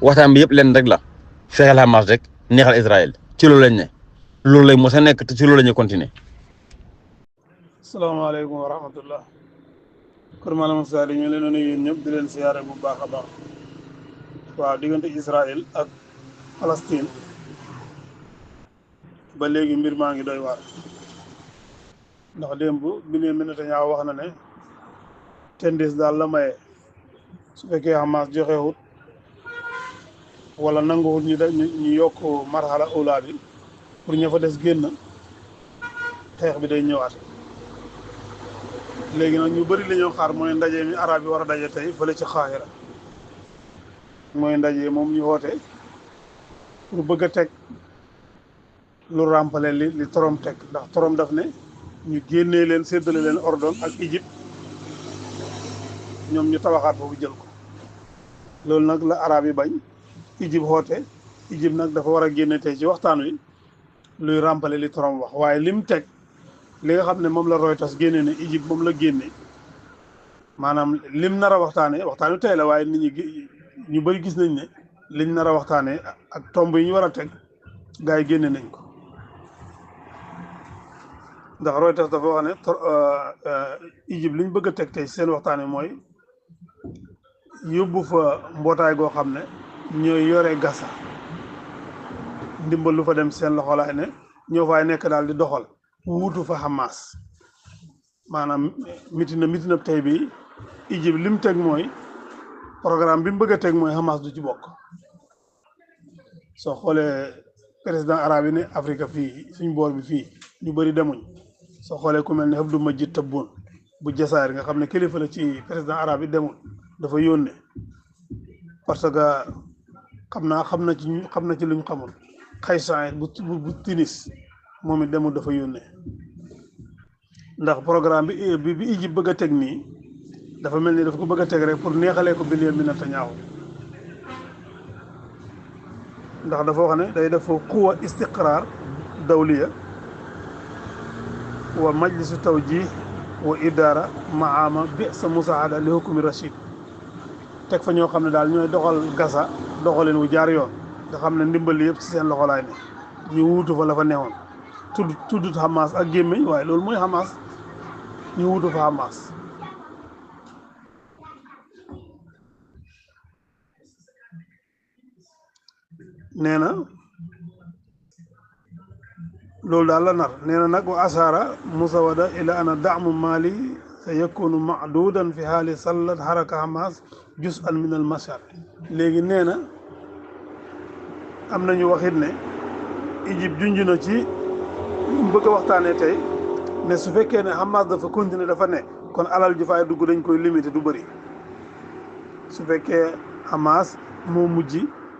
waxtaan bi yëpp leen rek la fexeel Hamas rek neexal Israël ci loolu lañ ne loolu lay mos a nekk te ci loolu la ñuy continuer. asalaamaaleykum wa rahmatullah kër Malam Sadi ñu leen nuyu yéen ñëpp di leen siyaare bu baax a baax waaw diggante Israël ak Palestine ba léegi mbir maa ngi doy waar ndax démb Benyamin Netanyahu wax na ne tendis daal la maye su fekkee Hamas joxewut wala nanguwut ñu yokk marxala ula bi pour ña fa des génn xeex bi day ñëwaat léegi nag ñu bëri li ñoo xaar mooy ndaje mi arab yi war a daje tey fële ci Xaahira mooy ndaje moom ñu woote pour bëgg a teg lu ràmpale li Trump teg ndax Trump daf ne ñu génnee leen séddale leen Ordon ak Égypte ñoom ñu tabaxaat foofu jël ko loolu nag la arab yi bañ Égypte xoote Égypte nag dafa war a génne tey ci waxtaan wi luy ràmpale li Trump wax waaye lim teg li nga xam ne moom la Reuters génne ne Égypte moom la génne maanaam lim nar a waxtaan wi tey la waaye nit ñi ñu bëri gis nañ ne liñ nar a waxtaanee ak tomb yi ñu war a teg gars yi génne nañ ko ndax Reuters dafa wax ne Égypte liñ bëgg a teg tey seen waxtaan wi mooy yóbbu fa mbootaay goo xam ne ñooy yore Gaza ndimbal lu fa dem seen loxo laay ne ñoo fay nekk daal di doxal wuutu fa Hamas maanaam mitina tey bi Égypte lim teg mooy programme bi mu bëgg a teg mooy Hamas du ci bokk soo xoolee président arabe yi ne Afrique fii suñ boor bi fii ñu bëri demuñ soo xoolee ku mel ne Abdou Majid Tebboune bu Jasaayir nga xam ne kilifa la ci président arabe yi demul dafa yónnee parce que xam na ci luñ xamul Xaysan bu Tunis moom it demul dafa yónnee ndax programme bi Égypte bëgg a teg nii dafa mel ni dafa ko bëgg a teg rek pour neexalee ko Benyamin Netanyahu ndax dafa wax ne day def quwa istiqrar dawliya wa majlisu tawjih wa idara maama bi sa musaada li hukumi rachid teg fa ñoo xam ne daal ñooy doxal Gaza doxalin wu jaar yoon nga xam ne ndimbal yëpp ci seen loxo laay ne ñu wuutu fa la fa neexoon tuddut Hamas ak gémmiñ waaye loolu mooy Hamas ñu wuutu fa Hamas nee na loolu daal la nar nee na nag wa asara musawada ila ana daamu mali sa yakunu mahdudan fi haali sallat haraka Hamas juz'an min al mashar léegi nee na am nañu waxit ne Égypte junj na ci ñu bëgg a waxtaanee tey ne su fekkee ne Hamas dafa continuer dafa ne kon alal ji fay dugg dañ koy limité du bëri su fekkee Hamas moo mujj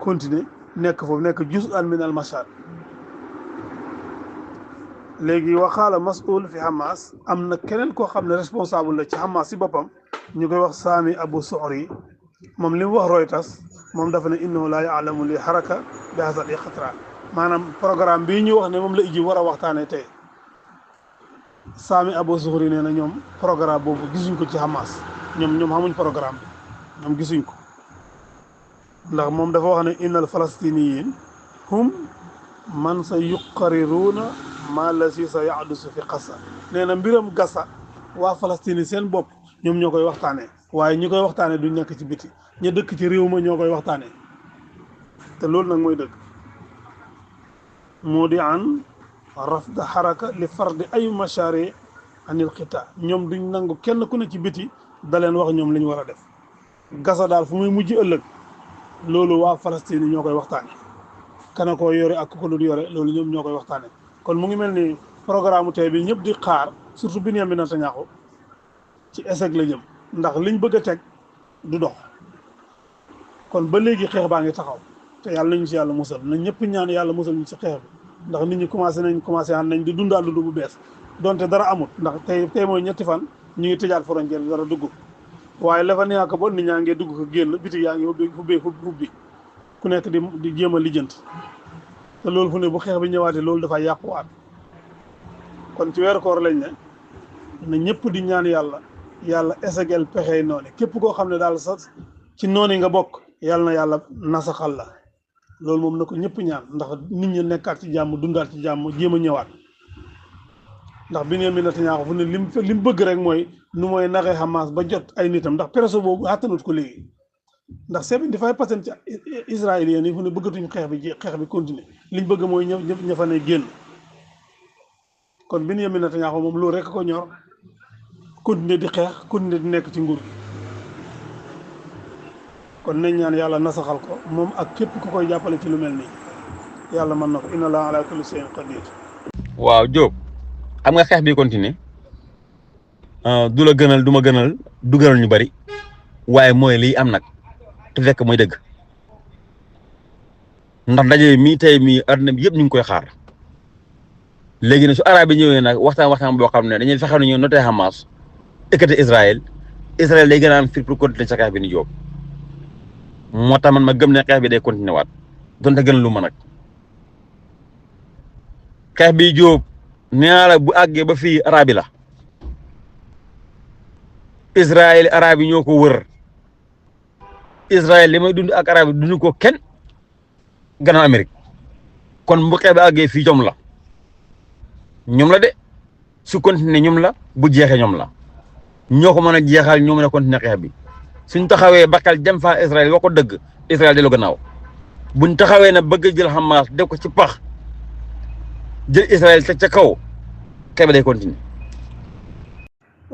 continuer nekk foofu nekk juz'an min al mashhad léegi waxaala mas'ul fi Hamas am na keneen koo xam ne responsable la ci Hamas si boppam ñu koy wax Sami Abu Su'ri moom li mu wax Reuters moom dafa ne innahu laa ya'lamu li haraka bi hadha al iqtira maanaam programme bii ñu wax ne moom la Égypte war a waxtaanee tey Sami Abu Su'ri nee na ñoom programme boobu gisuñ ko ci Hamas ñoom xamuñ programme bi ñoom gisuñ ko ndax moom dafa wax ne innal falastiniyin hum man sa yuqarriruuna maa la si sa yahdusu fi Gaza nee na mbiram Gaza waa Palestine seen bopp ñoom ñoo koy waxtaanee waaye ñi koy waxtaanee duñ nekk ci biti ñu dëkk ci réew ma ñoo koy waxtaanee te loolu nag mooy dëgg moo di an rafda xaraka li fardi ay mashari anil qitaa ñoom duñ nangu kenn ku ne ci biti da leen wax ñoom la ñu war a def Gaza daal fu muy mujj ëllëg loolu waa Palestine ñoo koy waxtaanee kana koo yore ak ku ko dul yore loolu ñoom ñoo koy waxtaanee kon mu ngi mel ni programme tey bi ñëpp di xaar surtout Benyamin Netanyahu ci échec la jëm ndax liñ bëgg a teg du dox kon ba léegi xeex baa ngi taxaw te yàlla nañu si yàlla musal na ñëpp ñaan yàlla musal ñu ci xeex bi ndax nit ñi commencé nañ di dundaal dund bu bees donte dara amut ndax tey mooy ñetti fan ñu ngi tëjaat frontière bi dara dugg waaye la fa neex ko ba nit ñaa ngi dugg ko génn biti yaa ngi ubbi ku nekk di jéem a lijjanti te loolu fu ne bu xeex bi ñëwaatee loolu dafay yàquwaat kon ci weeru koor lañ ne na ñëpp di ñaan yàlla esegel pexey noonu képp koo xam ne daal sax ci noonu nga bokk yàlla na yàlla nasaxal la loolu moom na ko ñëpp ñaan ndax nit ñi nekkaat ci jàmm dundaat ci jàmm jéem a ñëwaat ndax Benyamin Netanyahu fu ne lim bëgg rek mooy nu mooy naxee Hamas ba jot ay nitam ndax presso boobu àttanut ko léegi ndax 75% ci israéliens yi fu ne bëggatuñ xeex bi continuer liñ bëgg mooy ña fa ne génn kon Benyamin Netanyahu moom loolu rek ko ñor continuer di xeex continuer di nekk ci nguur gi kon nañ ñaan yàlla nasaxal ko moom ak képp ku koy jàppale ci lu mel nii yàlla mën na ko inna allaha ala kulli shay'in qadir waaw Diop xam nga xeex bi continuer du la gënal du ma gënal du gënal ñu bari waaye mooy lii am nag te fekk mooy dëgg ndax ndaje mii tey mii àdduna bi yëpp ñu ngi koy xaar léegi ne su arab yi ñëwee nag waxtaan boo xam ne dañuy fexe ne ñu noté Hamas écarté Israël day gën a am fit pour continuer sa xeex bi ni Diop moo tax man ma gëm ne xeex bi day continuer waat donte gën lu ma nag xeex bi Diop nee naa la bu àggee ba fii arab yi la Israël arab yi ñoo ko wër Israël li may dund ak arab yi dund ko kenn gannaaw Amérique kon bu xeex bi àggee fii ñoom la de su continuer ñoom la bu jeexee ñoom la ñoo ko mën a jeexal ñoo mën a continuer xeex bi suñ taxawee bakkal dem fa Israël wax ko dëgg Israël delloo gannaaw buñ taxawee na bëgg jël Hamas def ko ci pax jël Israël teg ca kaw xeex bi day continuer.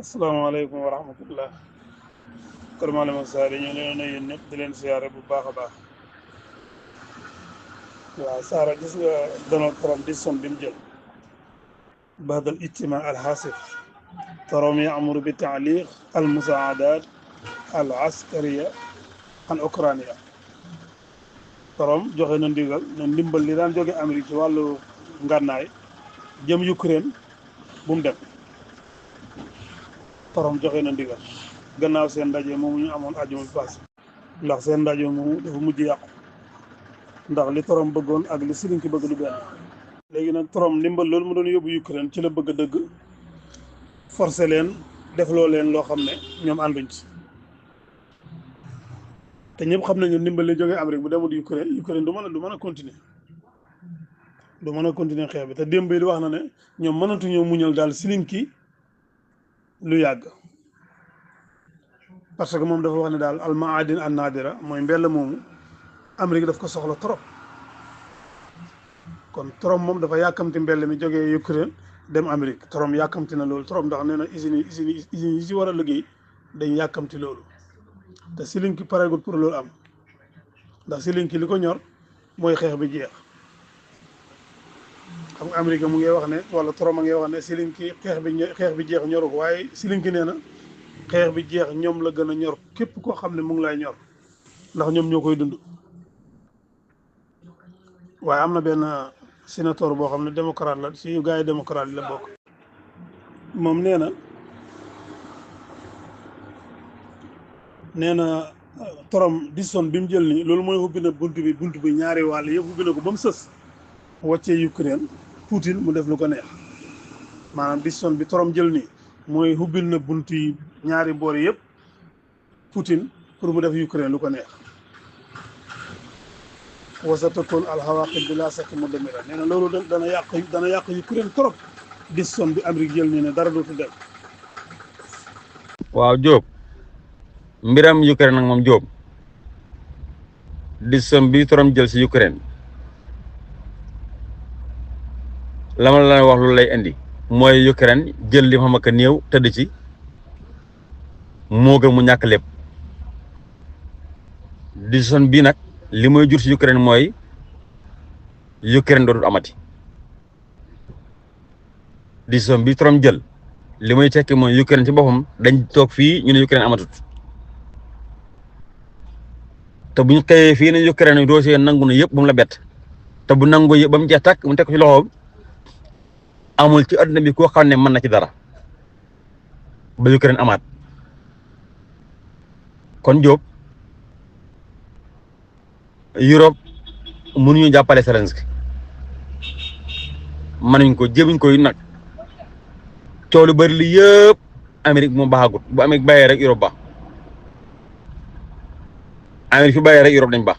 asalaamaaleykum wa rahmatullah kër Maalema Saari ñu leen nuyu ñëpp di leen siyaare bu baax a baax waaw Saara gis nga Donald Trump décision bi mu jël بعد الاجتماع الحاصل ترام يأمر بتعليق المساعدات العسكرية عن أوكرانيا ترام joxe na ndigal ne ndimbal li daan jóge Amérique ci wàllu ngànnaay jëm Ukraine bu mu dem Trump joxe na ndigal gannaaw seen ndaje moomu ñu amoon àjjuma bi passé ndax seen ndaje moomu dafa mujj yàqu ndax li Trump bëggoon ak li Zelensky bëgg du benn léegi nag Trump ndimbal loolu mu doon yóbbu Ukraine ci la bëgg a dëgg forcé leen defloo leen loo xam ne ñoom ànduñ ci te ñëpp xam nañu ndimbal li jógee Amérique bu demul Ukraine du mën a continuer xeex bi te démb bi wax na ne ñoom mënatuñoo muñal daal Zelensky lu yàgg parce que moom dafa wax ne daal al maadin an nadira mooy mbell moomu Amérique daf ko soxla trop kon Trump moom dafa yàkkamti mbell mi jógee Ukraine dem Amérique Trump yàkkamti na loolu Trump ndax nee na usines yi ci war a liggéey dañ yàkkamti loolu te Zelensky pareegul pour loolu am ndax Zelensky li ko ñor mooy xeex bi jeex xam nga Amérique mu ngi wax ne wala Trump a ngi wax ne Zelensky xeex bi jeex ñoru ko waaye Zelensky nee na xeex bi jeex ñoom la gën a ñor képp koo xam ne mu ngi lay ñor ndax ñoom ñoo koy dund. waaye am na benn sénateur boo xam ne démocrate la si gars yi démocrate yi la bokk. moom nee na Trump décision bi mu jël nii loolu mooy ubbi na bunt bi ñaari wàll yëpp ubbi na ko ba mu sës wàccee Ukraine Poutine mu def lu ko neex maanaam décision bi Trump jël nii mooy ubbil na bunt yi ñaari boor yëpp Poutine pour mu def Ukraine lu ko neex. wasatakoon alxawaqib bi laa sekk mu demira nee na loolu dana yàq Ukraine trop décision bi Amérique jël nii ne dara dootu dem. waaw Diop mbiram Ukraine nag moom Diop décision bi Trump jël si Ukraine la ma la wax lu lay indi mooy Ukraine jël li xam ak néew tëdd ci moo gën mu ñàkk lépp. décision bii nag li mooy jur si Ukraine mooy Ukraine dootul amati. décision bi Trump jël li muy tekki mooy Ukraine ci boppam dañ toog fii ñu ne Ukraine amatut te buñ xëyee fii ne Ukraine dossier nangu na yëpp bu mu la bett te bu nangu yëpp ba mu jeex tàkk mu teg ko ci loxoom amul ci àdduna bi koo xam ne mën na ci dara ba Ukraine amaat. kon Diop Europe mënuñu jàppale Zelensky mënuñ ko jéemuñ koy nag coow lu bëri li yëpp Amérique moom baaxagut bu Amérique bàyyee rek Europe baax Amérique fi bàyyee rek Europe dañ baax.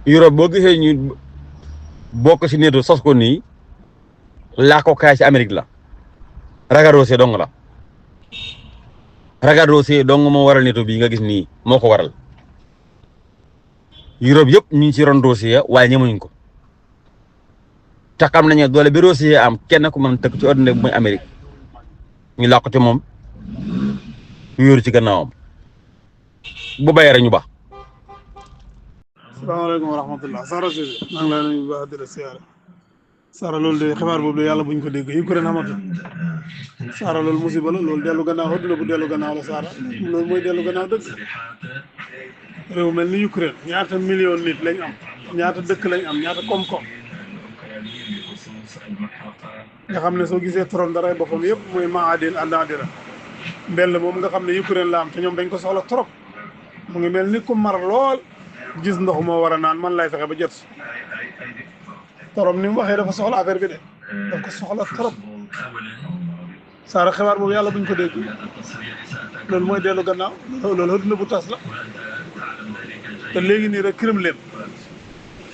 Europe boo gisee ñu bokk si NATO sos ko nii laa ko kaay si Amérique la ragadosé dong la ragadosé dong moo waral NATO bii nga gis nii moo ko waral. Europe yëpp ñu ngi ci ron dossier waaye ñemuñ ko te xam nañu doole bi dossier am kenn ku mën tëkk ci àdduna bi mooy Amérique ñu làqu ci moom wéeru ci gannaawam bu bayee rek ñu baax. salaamaaleykum wa rahmatullah Sara Cissé maa ngi lay nuyu bu baax di la siyaare Sara loolu de xibaar boobu de yàlla buñ ko dégg Ukraine amatul Sara loolu musiba la loolu dellu gannaaw àdduna bu dellu gannaaw la Sara loolu mooy dellu gannaaw dëgg. réew mel ni Ukraine ñaata million nit lañ am ñaata dëkk lañ am ñaata koom-koom nga xam ne soo gisee Trump daray boppam yëpp mooy maadin àndaadira mbell moom nga xam ne Ukraine la am te ñoom dañ ko soxla trop mu ngi mel ni ku mar lool gis ndox moo war a naan man lay fexe ba jot si Trump ni mu waxee dafa soxla affaire bi de daf ko soxla trop Saara xibaar boobu yàlla buñ ko dégg loolu mooy dellu gannaaw loolu àdduna bu tas la te léegi nii rek Kremlin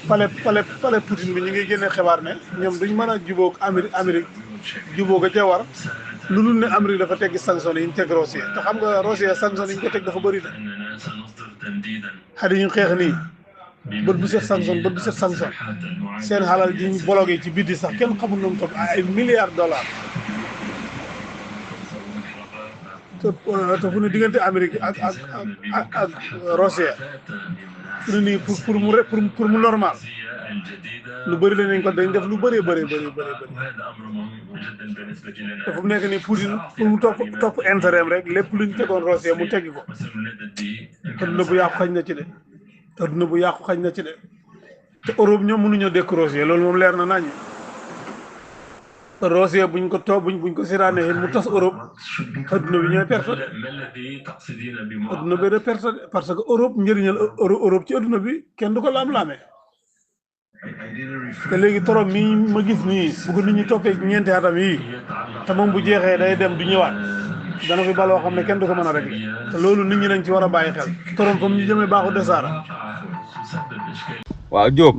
pale Poutine bi ñu ngi génnee xibaar ne ñoom duñ mën a jubóog Amérique jubóog a ca war lu dul ne Amérique dafa teggi sanction yi ñu teg Russie te xam nga Russie sanction yi ñu ko teg dafa bëri de xadi ñu xeex nii bët bu set sanction seen xalal ji ñu bloqué ci biddi sax kenn xamul nu mu toll ay milliards dollars te fu ne diggante Amérique ak Russie fu ne nii pour mu normal lu bëri la nañ ko dañ def lu bëree bëri te fu mu nekk nii Poutine pour mu topp intérêt rek lépp luñ tegoon Russie mu teggi ko te duna bu yàqu xañ na ci de te Europe ñoom mënuñoo dékk Russie loolu moom leer na nañ Russie buñ ko siraanee mu tas Europe adduna bi ñooy perte adduna bi de perte parce que Europe njëriñal Europe ci adduna bi kenn du ko laam-laamee te léegi Trump mi ma gis nii bu ko nit ñi toppee ñeenti atam yii te moom bu jeexee day dem du ñëwaat dana fi baloo xam ne kenn du ko mën a régler te loolu nit ñi lañ ci war a bàyyi xel Trump comme ñu jëmee baaxu de Saara. waaw Diop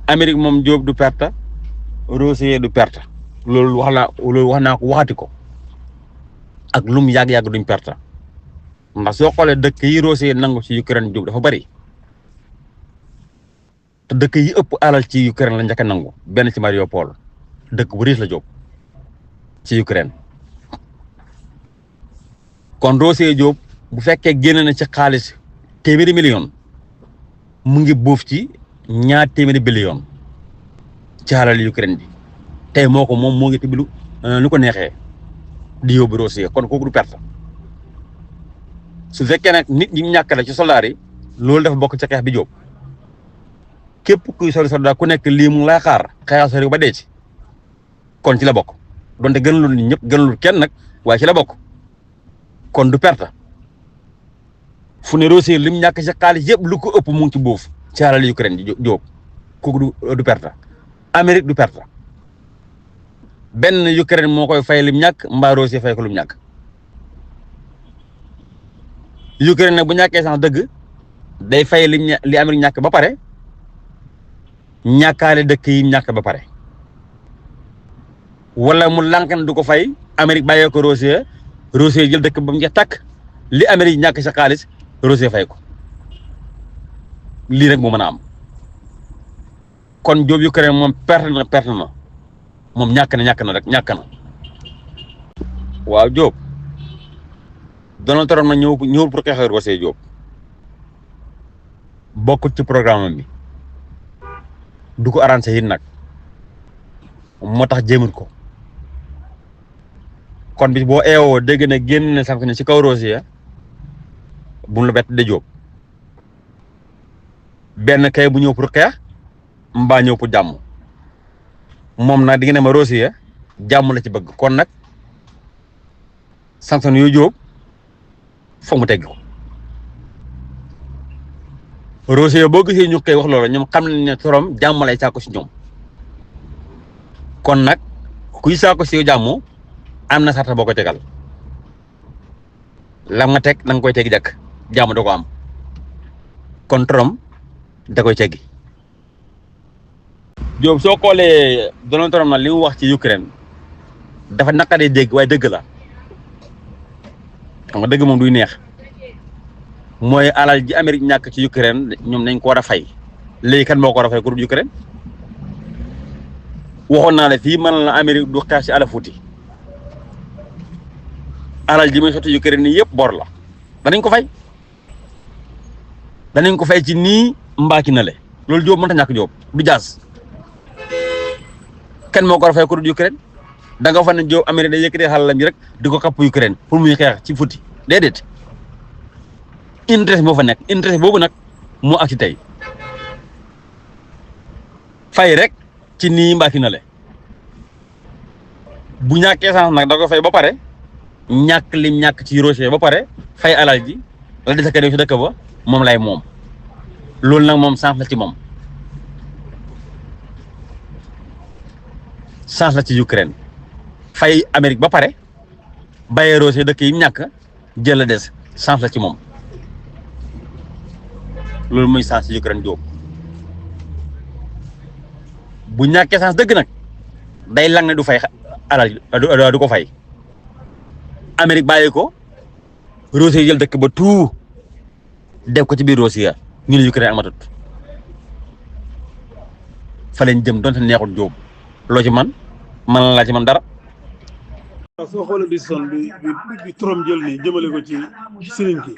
Amérique moom Diop du perte Russie du perte loolu wax naa ko waxati ko ak lum yàgg-yàgg duñ perte ndax soo xoolee dëkk yi Russie nangu ci Ukraine Diop dafa bari te dëkk yi ëpp alal ci Ukraine la njëkk a nangu benn ci Mariupol dëkk bu riis la Diop ci Ukraine kon Russie Diop bu fekkee génne na ci xaalis téeméeri million mu ngi buuf ci ñaar téeméeri billion ci alal Ukraine bi tey moo ngi tibbilu lu ko neexee di yóbbu Russie kon kooku du perte su fekkee nag nit ñi ñàkk la ci soldaar yi loolu dafa bokk ci xeex bi Jóob képp kuy sori soldaar ku nekk lii mu lay xaar xeexal sori ba dee ci kon ci la bokk donte gënalul nit ñëpp gënalul kenn nag waaye ci la bokk kon du perte fu ne Russie lim ñàkk ci xaalis yëpp lu ko ëpp mu ngi ci boofu ci alal Ukraine ji Jóob kooku du perte Amérique du perte benn Ukraine moo koy fay lim ñàkk mbaa Russie fay ko lim ñàkk Ukraine nag bu ñàkkee sax dëgg day fay li Amérique ñàkk ba pare ñàkkaale dëkk yi ñàkk ba pare wala mu lànk na du ko fay Amérique bàyyee ko Russie jël dëkk ba mu jeex tàkk li Amérique ñàkk sa xaalis Russie fay ko lii rek moo mën a am kon Jóob Ukraine moom perte na moom ñàkk na rek ñàkk na waaw Jóob Donald Trump na ñëwul pour xeexal Russie Jóob bokkul ci programme bi du ko arrangé it nag moo tax jéemul ko kon bis boo eewoo dégg na génn na sanction ci kaw Russie bu mu la bett de Jóob benn kay bu ñëw pour xeex mbaa ñëw pour jàmm moom nag di nga ne ma Russie jàmm la ci bëgg kon nag sanction yooyu Jóob foog mu tegg ko Russie boo gisee ñu koy wax loolu ñoom xam nañ ne Trump jàmm lay saako si ñoom kon nag kuy saako si jàmm am na sarta boo ko tegal la nga teg da nga koy tegi jàkk jàmm da ko am kon Trump da koy teggi Jóob soo xoolee Donald Trump nag li mu wax ci Ukraine dafa naqaree dégg waaye dëgg la xam nga dëgg moom duy neex mooy alal ji Amérique ñàkk ci Ukraine ñoom nañ ko war a fay léegi kan moo ko war a fay ku dul Ukraine waxoon naa la fii man la Amérique du xeex ci ala fuuti alal ji muy sotti Ukraine nii yëpp bor la danañ ko fay ci nii mbaa ci na le loolu Jóob mënta ñàkk Jóob du jaas kan moo ko war a fay ku dul Ukraine da nga fa ne Jóob Amérique day yëkkatee xalalam ji rek di ko kapp Ukraine pour muy xeex ci fuuti déedéet intérêt moo fa nekk intérêt boobu nag moo ak ci tey fay rek ci nii mbaa ci na le bu ñàkkee sax nag da ko fay ba pare ñàkk lim ñàkk ci Russie ba pare fay alal ji la des ak ci dëkk ba moom lay moom loolu nag moom chance la ci moom chance la ci Ukraine fay Amérique ba pare bàyyee Russie dëkk yi ñàkk jël la des chance la ci moom loolu muy chance ci Ukraine Jóob bu ñàkkee chance dëgg nag day lang ne du fay alal du ko fay Amérique bàyyi ko Russie jël dëkk ba tout def ko ci biir Russie ñu ne Ukraine amatut fa leen jëm donte neexul Jóob loo ci man laa ci man dara. waaw soo xoolee décision bi Trump jël nii jëmale ko ci Zelensky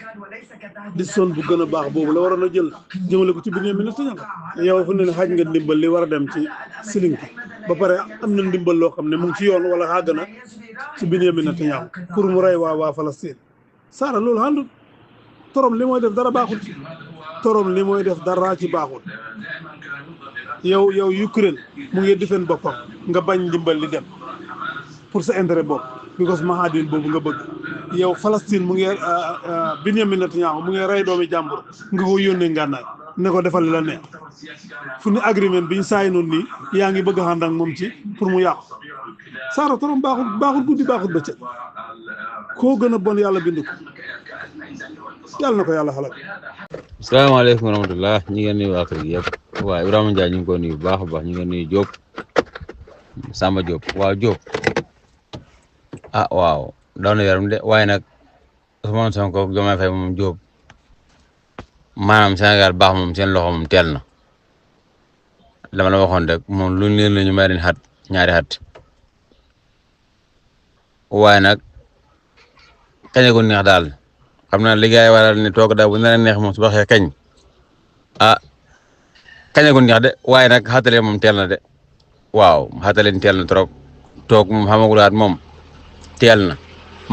décision bu gën a baax boobu la waroon a jël jëmale ko ci Benjamin Netanyahu yow fu ne xaaj nga ndimbal li war a dem ci Zelensky ba pare am na ndimbal loo xam ne mu ngi ci yoon wala xàgg na ci Benjamin Netanyahu pour mu rey waa Palestine Saara loolu àndul Trump li mooy def dara baaxul ci Trump li mooy def dara ci baaxul yow Ukraine mu ngi defeen boppam nga bañ ndimbal li dem pour sa intérêt bopp because mahadin boobu nga bëgg yow Palestine mu ngi Benjamin Netanyahu mu ngi rey doomi jàmbur nga ko yónnee ngànnaay ne ko defal li la neex fu ni agreement biñ saay noonu nii yaa ngi bëgg a ànd ak moom ci pour mu yàqu Saara Trump baaxul guddi baaxul bëccëg koo gën a bon yàlla bind ko yàlla na ko yàlla xalaat. asalaamaaleykum wa rahmatulah ñu ngi nuyu waa kër gi yëpp waaw Ibrahima Ndiaye ñu ngi ko nuyu bu baax a baax ñu ngi nuyu Diop Samba Diop waaw Diop ah waaw daw na yaram de waaye nag Ousmane Sonko Diomaye Faye moom Diop maanaam Sénégal baax moom seen loxo moom teel na dama la waxoon rek moom lu leen la ñu may leen xat ñaari xat waaye nag kañ ko neex daal xam naa liggéey waral ne toog daal bu nar a neex moom su waxee kañ ah kañ ko neex de waaye nag xaatale moom teel na de waaw xaataleen teel na trop toog moom xamagulaat moom teel na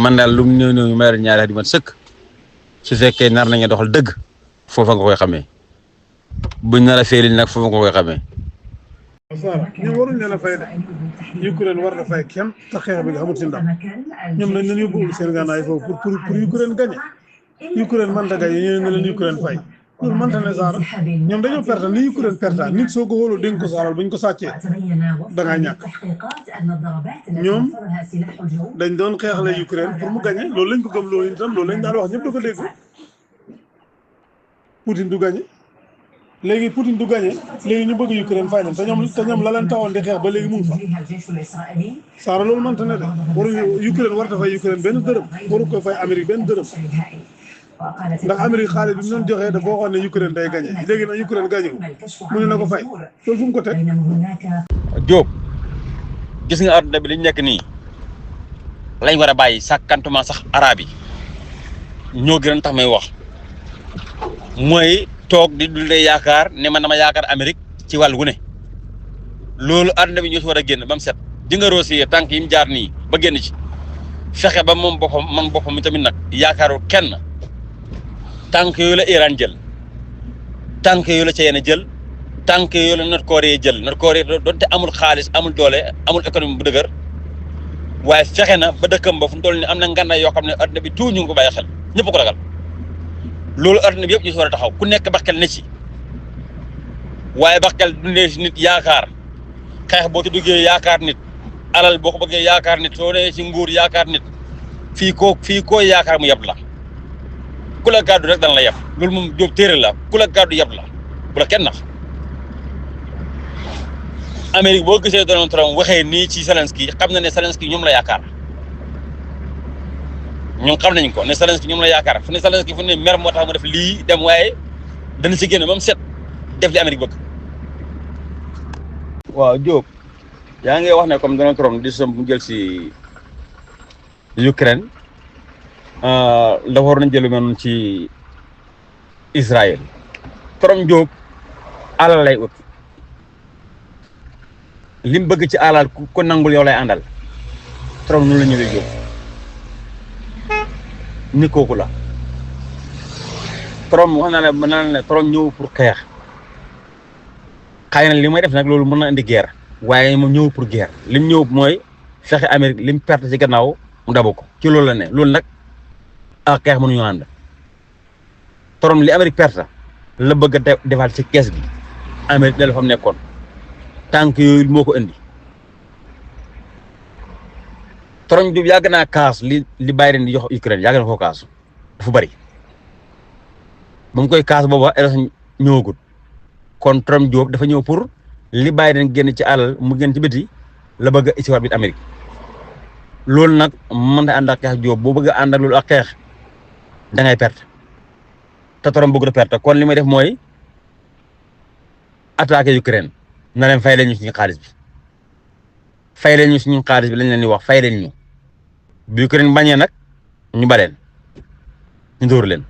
man daal lu mu ñëw ñu may leen ñaari xat yu mat sëkk su fekkee nar nañu doxal dëgg foofa nga koy xamee buñ nar a féeril nag foofa nga koy xamee. Sara ñoom waruñ leen a fay de Ukraine war na fay kenn te xeex bi xamul si ndam ñoom nañ leen yóbbuwul seen gànnaay foofu pour Ukraine gagné Ukraine mënta gagné ñu ne leen Ukraine fay loolu mënta ne Sara ñoom dañoo perte ni Ukraine perte nit soo ko xooloo dénk ko saaral buñ ko sàccee da ngaa ñàkk ñoom dañ doon xeexle Ukraine pour mu gagné loolu lañ ko gëm loolu itam loolu lañ daan wax ñëpp da ko dégg Poutine du gagné léegi Poutine du gagné léegi ñu bëgg Ukraine fay leen te ñoom la leen tawoon di xeex ba léegi mu ngi fa Sara loolu mënta ne de waruñu Ukraine war ta fay Ukraine benn dërëm waru ko fay Amérique benn dërëm ndax Amérique xaalis bi mu doon joxee dafa waxoon ne Ukraine day gagné léegi nag Ukraine gagné wu mu ne na ko fay loolu fu mu ko teg. Diop gis nga àdduna bi liñ nekk nii lañ war a bàyyi sàkkantuma sax arab yi ñoo gën a tax may wax mooy toog di dundee yaakaar ne man dama yaakaar Amérique ci wàll gu ne loolu àdduna bi ñoo si war a génn ba mu set di nga roosier tànk yi mu jaar nii ba génn ci fexe ba moom boppam mi tamit nag yaakaaru kenn tànk yooyu la Iran jël tànk yooyu la Chine jël tànk yooyu la Nord Corée jël Nord Corée donte amul xaalis amul doole amul économie bu dëgër waaye fexe na ba dëkkam ba fu mu toll nii am na ngànnaay yoo xam ne àdduna bi tout ñu ngi ko bàyyi xel ñëpp ko ragal loolu àdduna bi yëpp ñu si war a taxaw ku nekk baxkel ne ci waaye baxkel dundee si nit yaakaar xeex boo ci duggee yaakaar nit alal boo ko bëggee yaakaar nit soo nee si nguur yaakaar nit fii koo yaakaar mu yeb la ku la gàddu rek dana la yeb loolu moom Diop téere la ku la gàddu yeb la bu la kenn nax Amérique boo gisee Donald Trump waxee nii ci Zelensky xam na ne Zelensky ñoom la yaakaar ñoom xam nañ ko ne Zelensky ñoom la yaakaar fu ne Zelensky fu ne mer moo tax mu def lii dem waaye dana si génn ba mu set def li Amérique bëgg. waaw Diop yaa ngi wax ne comme Donald Trump décision bu mu jël si Ukraine dafa war nañ jël lu mel noonu ci Israël Trump Diop alal lay ut lim bëgg ci alal ku nangul yow lay àndal Trump noonu la ñëwee Diop ni kooku la Trump wax naa ne Trump ñëw pour xeex xëy na li may def nag loolu mën na indi guerre waaye moom ñëw pour guerre lim ñëw mooy fexe Amérique lim perte ci gannaaw mu dabu ko ci loolu la ne loolu nag ak xeex mënuñu ànd Trump li Amérique perte la bëgg a defaat ci kees gi Amérique dal fa mu nekkoon tànk yooyu moo ko indi Trump Diop yàgg naa kaas li Biden di jox Ukraine yàgg na koo kaas dafa bari ba mu koy kaas booba élection ñëwagut kon Trump Diop dafa ñëw pour li Biden génn ci alal mu génn ci biti la bëgg a isiwaat biir Amérique loolu nag mën na ànd ak xeex Diop boo bëgg a ànd ak loolu ak xeex da ngay perte te Trump bëgg na perte kon li may def mooy attaquer Ukraine na leen fay leen ñu suñu xaalis bi fay leen ñu suñu xaalis bi lañ leen di wax fay leen ñu bu Ukraine bañee nag ñu baleen ñu dóor leen